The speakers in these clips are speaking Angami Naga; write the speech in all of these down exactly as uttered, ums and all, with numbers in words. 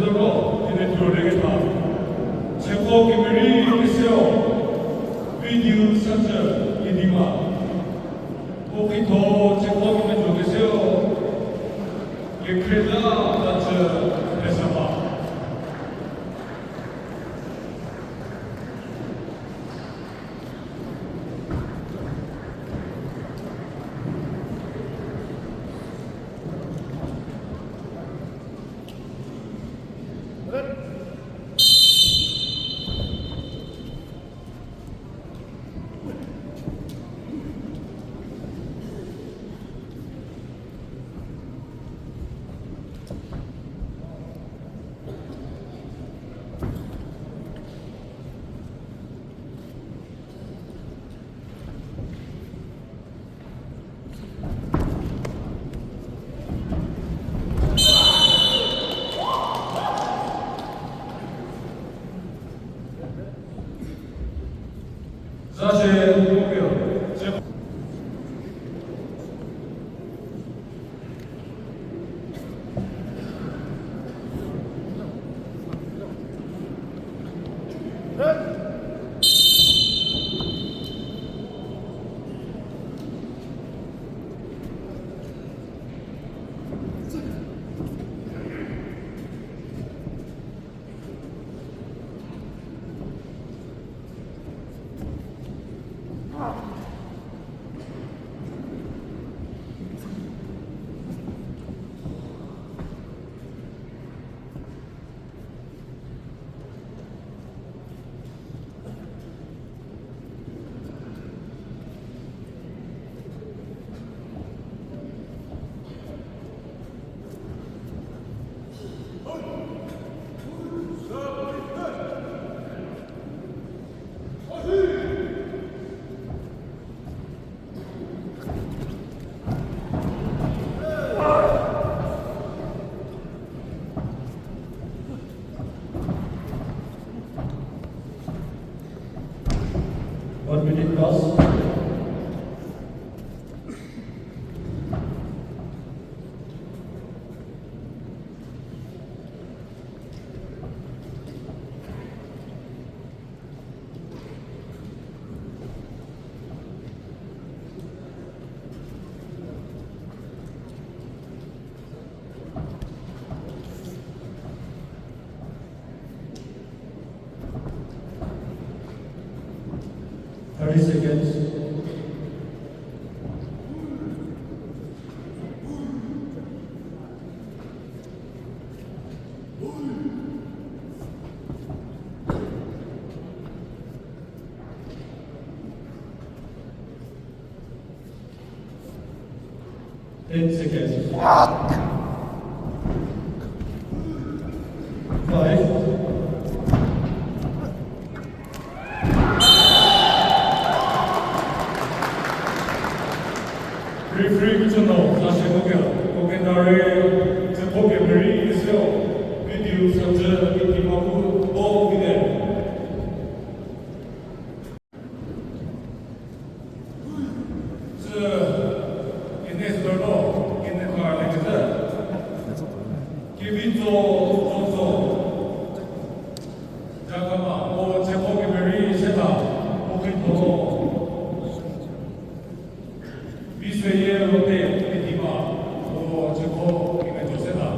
Ro, ine thurei ketha. Cheko kemerei keseu. Video Sachü Kedima. Okitho cheko kemejo keseu. Kekhrela Tachü Phesaba. One minute pass. Thirty seconds. Ten seconds. Five. Referee Kuchuno, Sashe Kokela, Kokendare, Tsepoke Mary Israel, Video Sachü Kitimaku, Paul Biden. Sü, kene sü no, kene kar le kete. Kevitso, tso, tso. Jakama, o Tsepoke Mary Seta, o Kritho. Visweye Rote, Kitiba, o Tsepoke Mary Seta.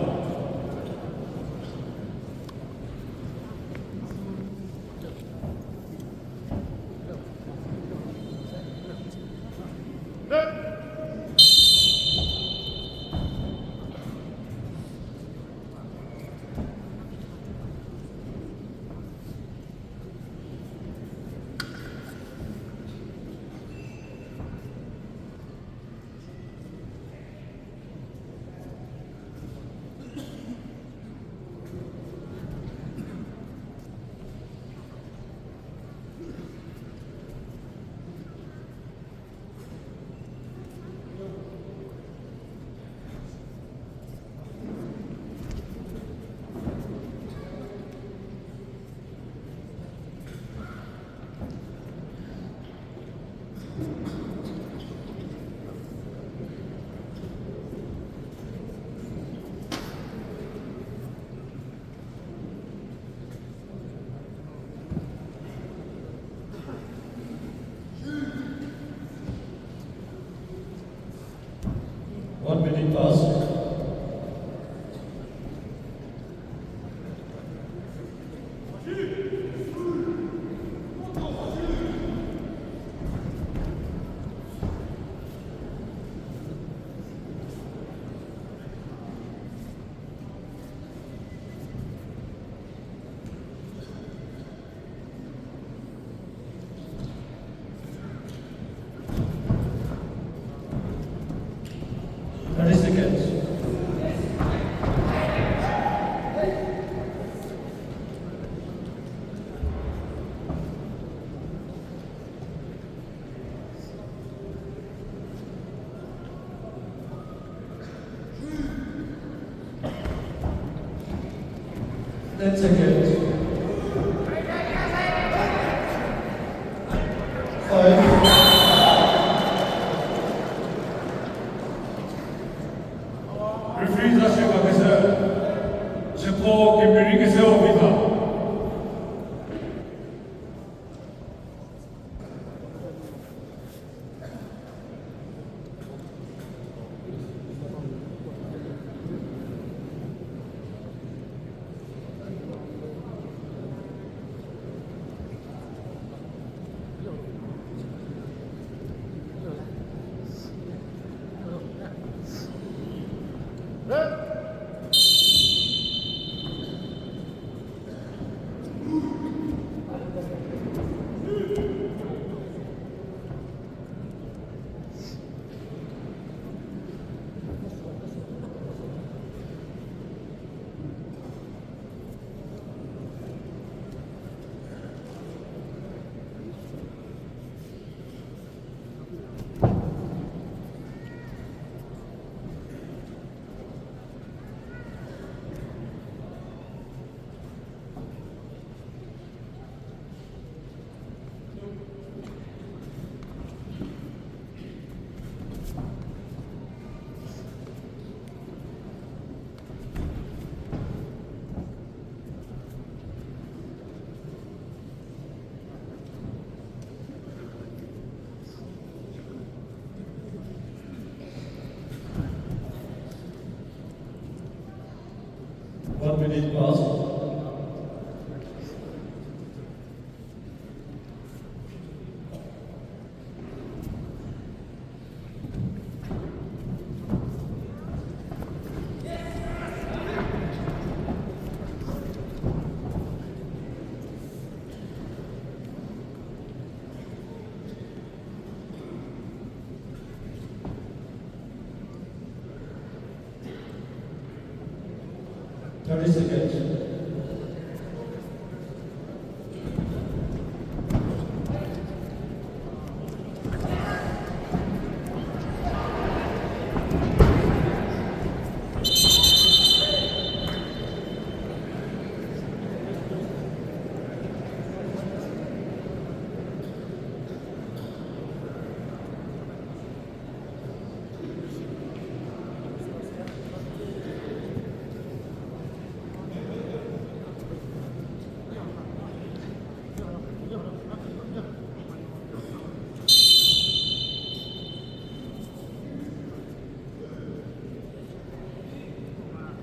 Pass. Thirty seconds. Ten seconds. Five. Referee za shie ba kese, sheko kemeri kese o viva. One minute pass. Thirty seconds.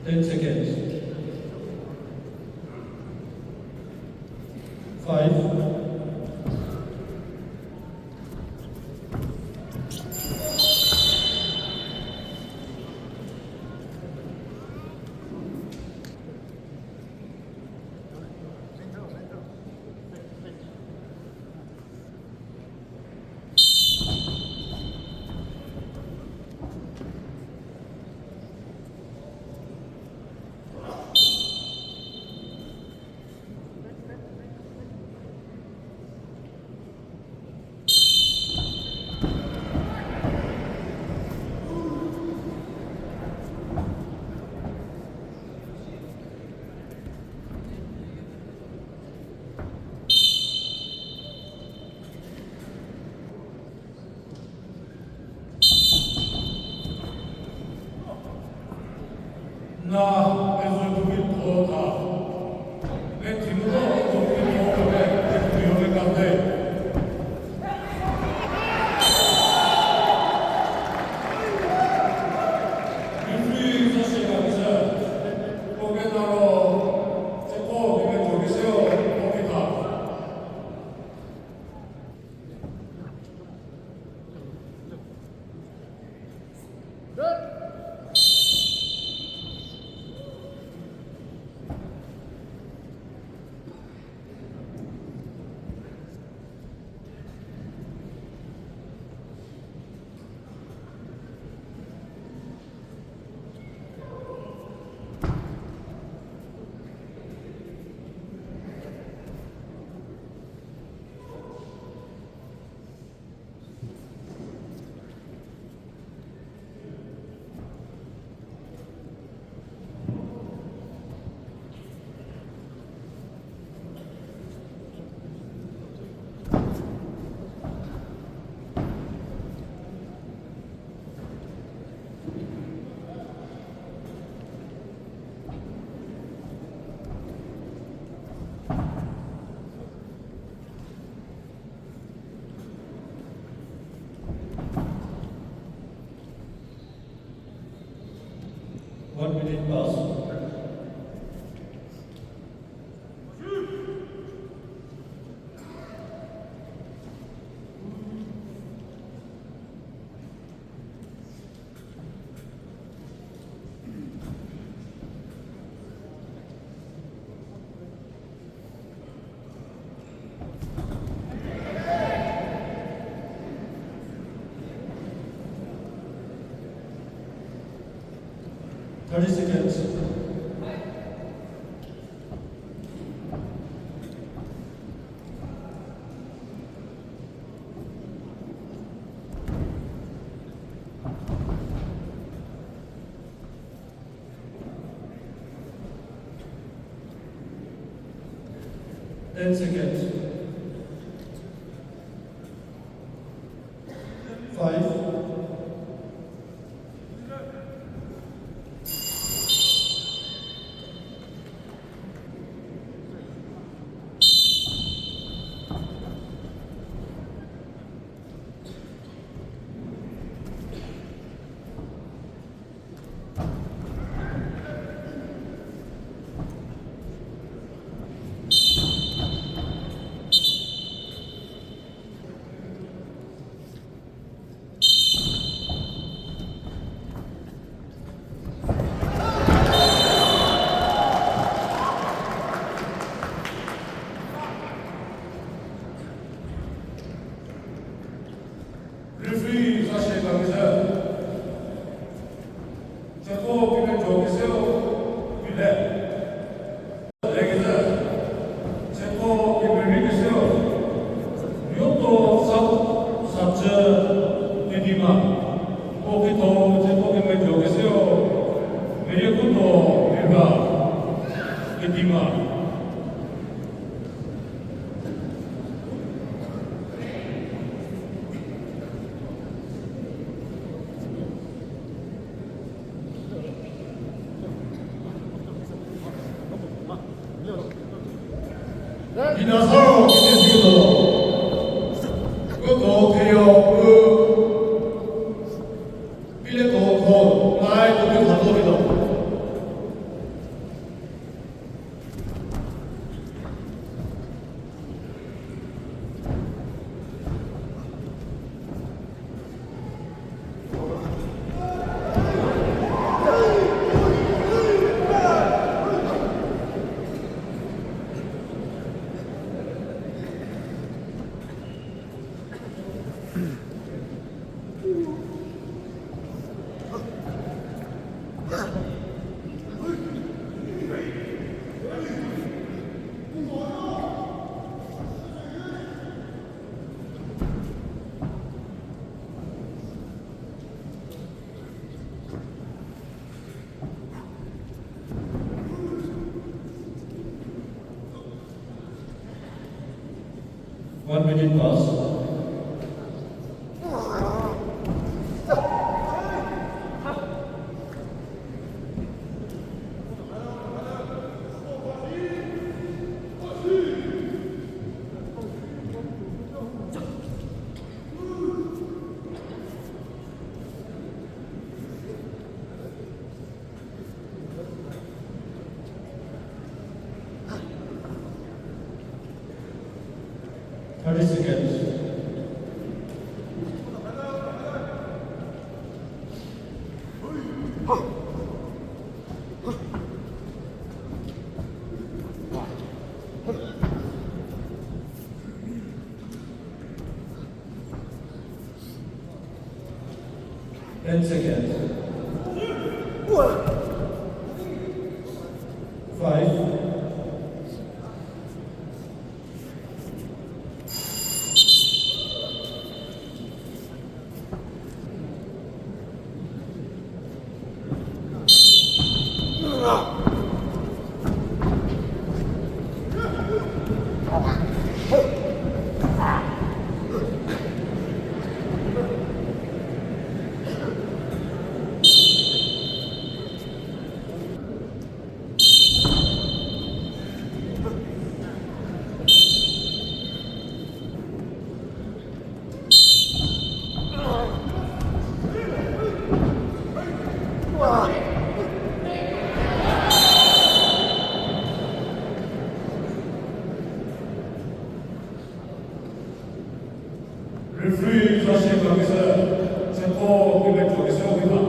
Ten seconds. Five. Thirty seconds. Ten seconds. Five. Referee za shie kemezhü. Ceko kemezho keseu, pile. Lekecü, ceko kemerei keseu, Yoto Sa-, Sachü Kedima. Ko ketho ceko kemezho keseu, Meriekuto Mira Kedima. Dinosaur kiti silo. Ko ko theyo ko. Pile ko ko, lai ko bi khalo bilo. One minute pass. Thirty seconds. Ten seconds. Five. Referee za shie kemezhü, ceko kemezho keseu viva.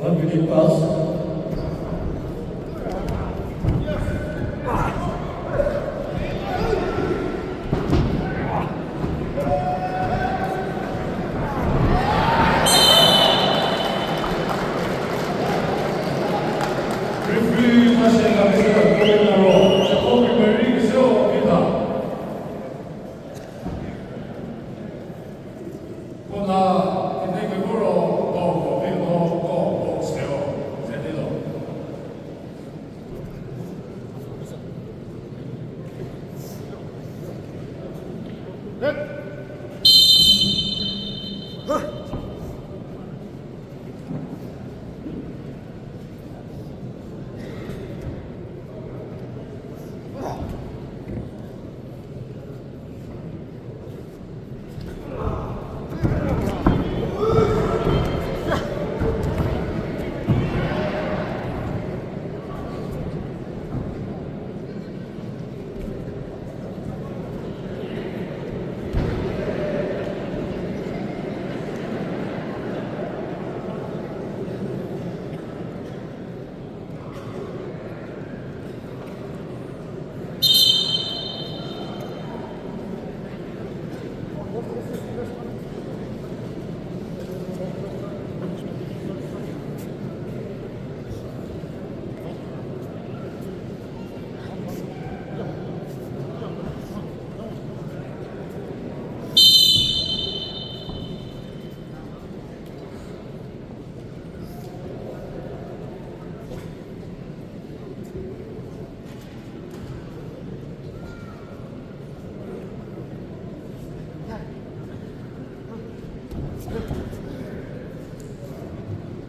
One minute pass. Referee, Marshall Gabese, Gordon Aro, Jacob Mary Giseo, Peter. Kona, kine kevoro, ko, ko, ko, ko, ko, seo, zenilo.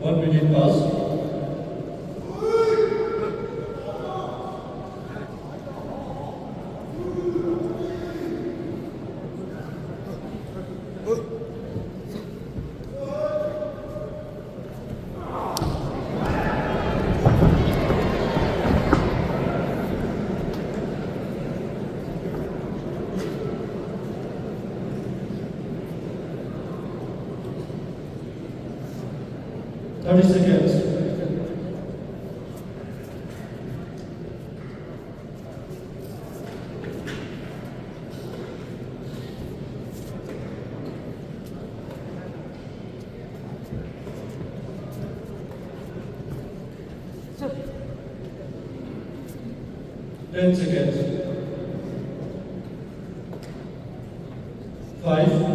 One minute pass. Thirty seconds. Ten seconds. Five.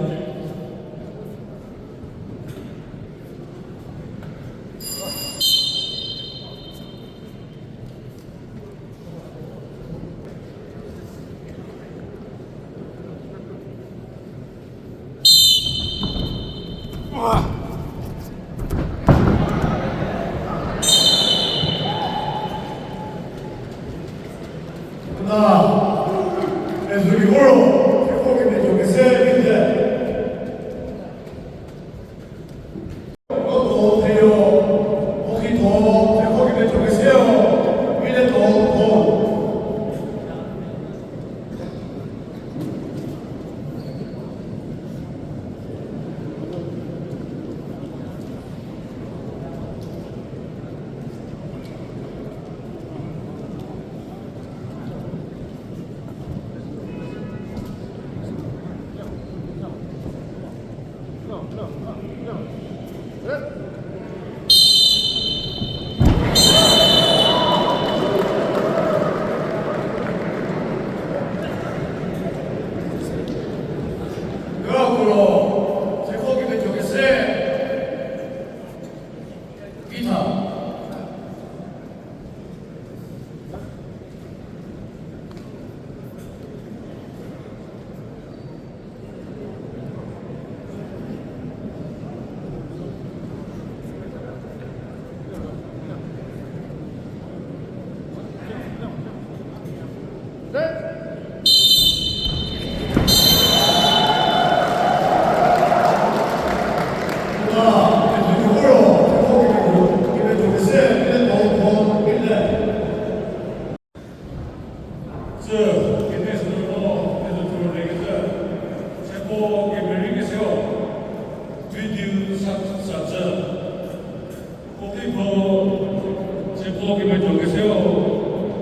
Kepejo keseu,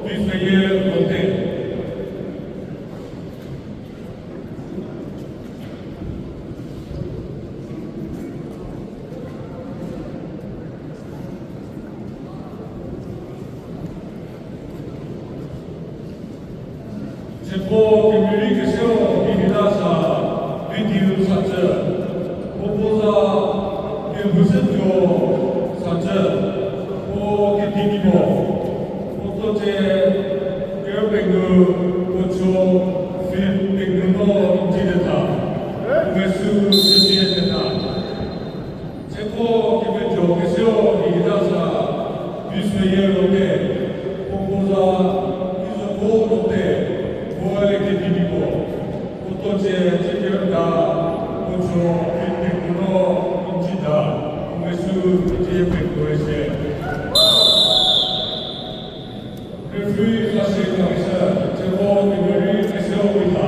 Viseyi Rote. Cheko kemerei keseu Bibida sa, Vidiu Sachü, puo puo za Kehousetuo Sachü, puo kedi ki puo, puo tsocie kerü pengou, puo cho feet pengou no inch thetha, puo mesü feet thetha. Cheko kepejo keseu Bibida sa, Viseyi Rote, puo puo za Izoko Rote, puoe kedi ki puo, puo tsocie ciekerüda, puo cho feet pengou no inch da, puo mesü feet pengou se. Referee sa shie kemesa, Cheko kemerei keseu Bibida.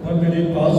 One minute pass.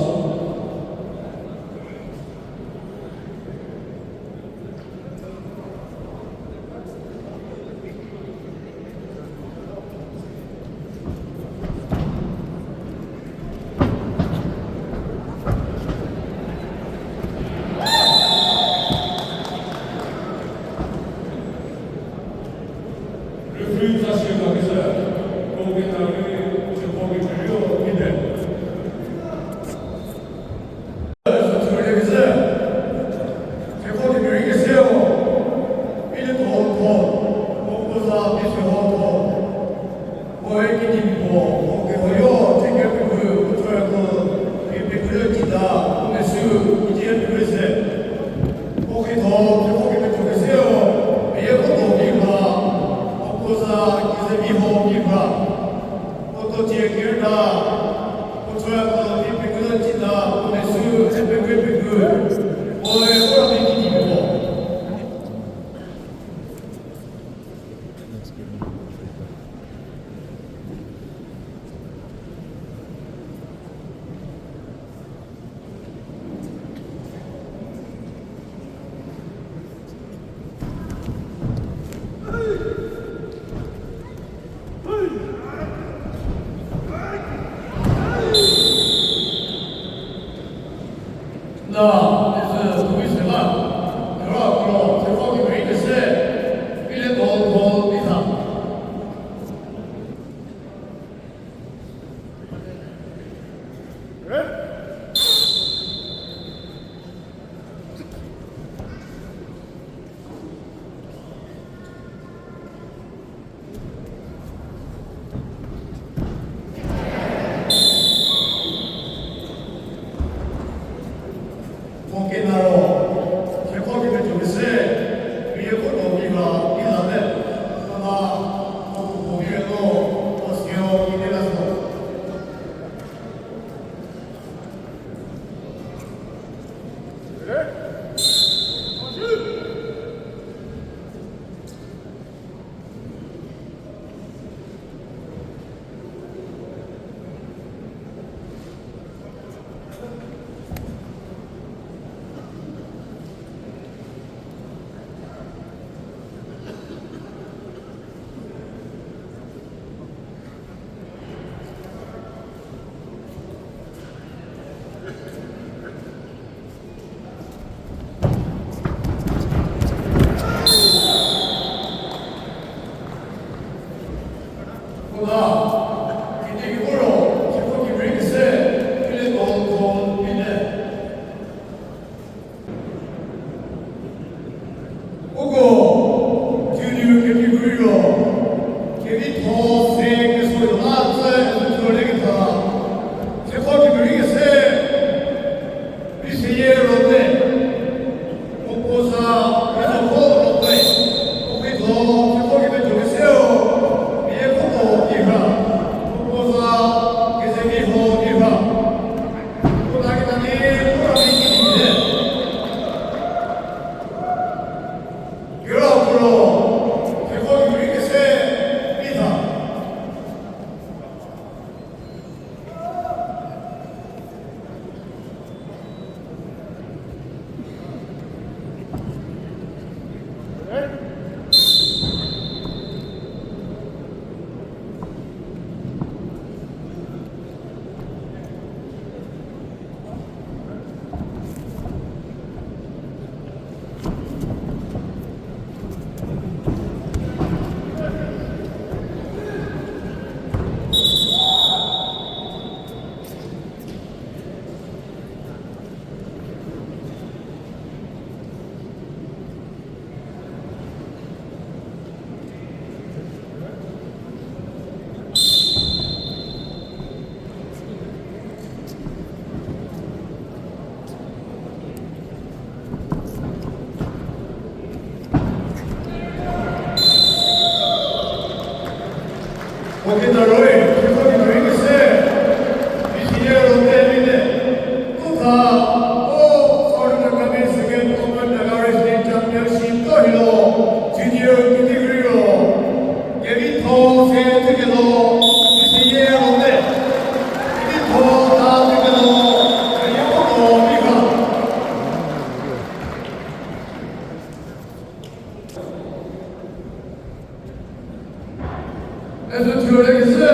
Kena roi, keko di rei kese, B C A ro te vite. Kutha, o, Southern Naga Second Open Naga Wrestling Championship to hilo, junior category ro. Kevitho se tükelo, B C A ro te. Kevitho ta tükelo, kevitho mi ga. Ezo thuo le kese,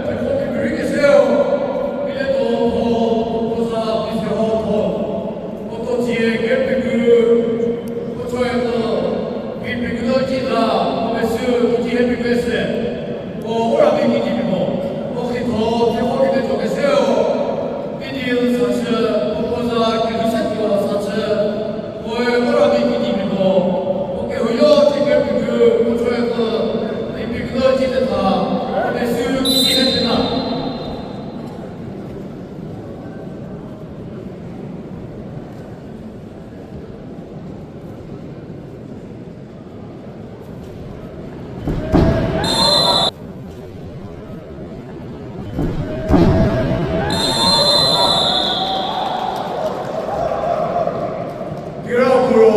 keko di rei kese o, ile to tho, ko za, pise ho tho, ko to cie ke pekü, ko choe ko, ki pekü lo ci za, ko pesü, ko ci he pekü se, ko ora bi ki di mo, ko ki tho, keko di le tho kese o, ki di sa chü, ko ko za, ki di se ko sa chü, Koe kora di kidi miko, o kehouyo chü kepekü, o choe ko, di pekülo chü tetha, o pesü kidi he tena. Kira kuro,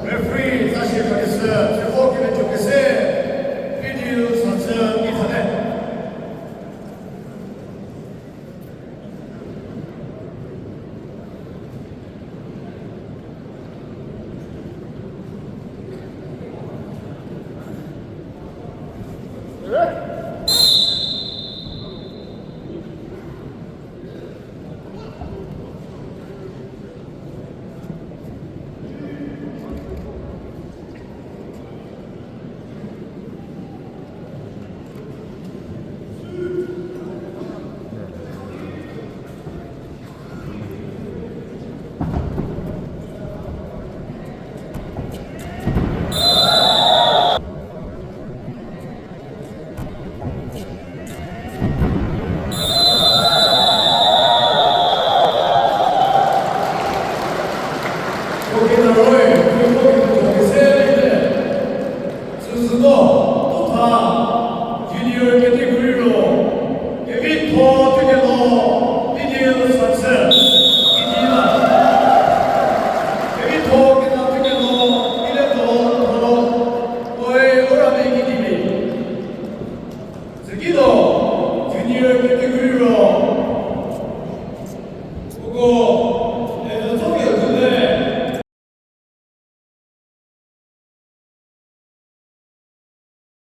referee sa shie khakeshü, shie vo kemechokeshü, video sa chü, mi thate.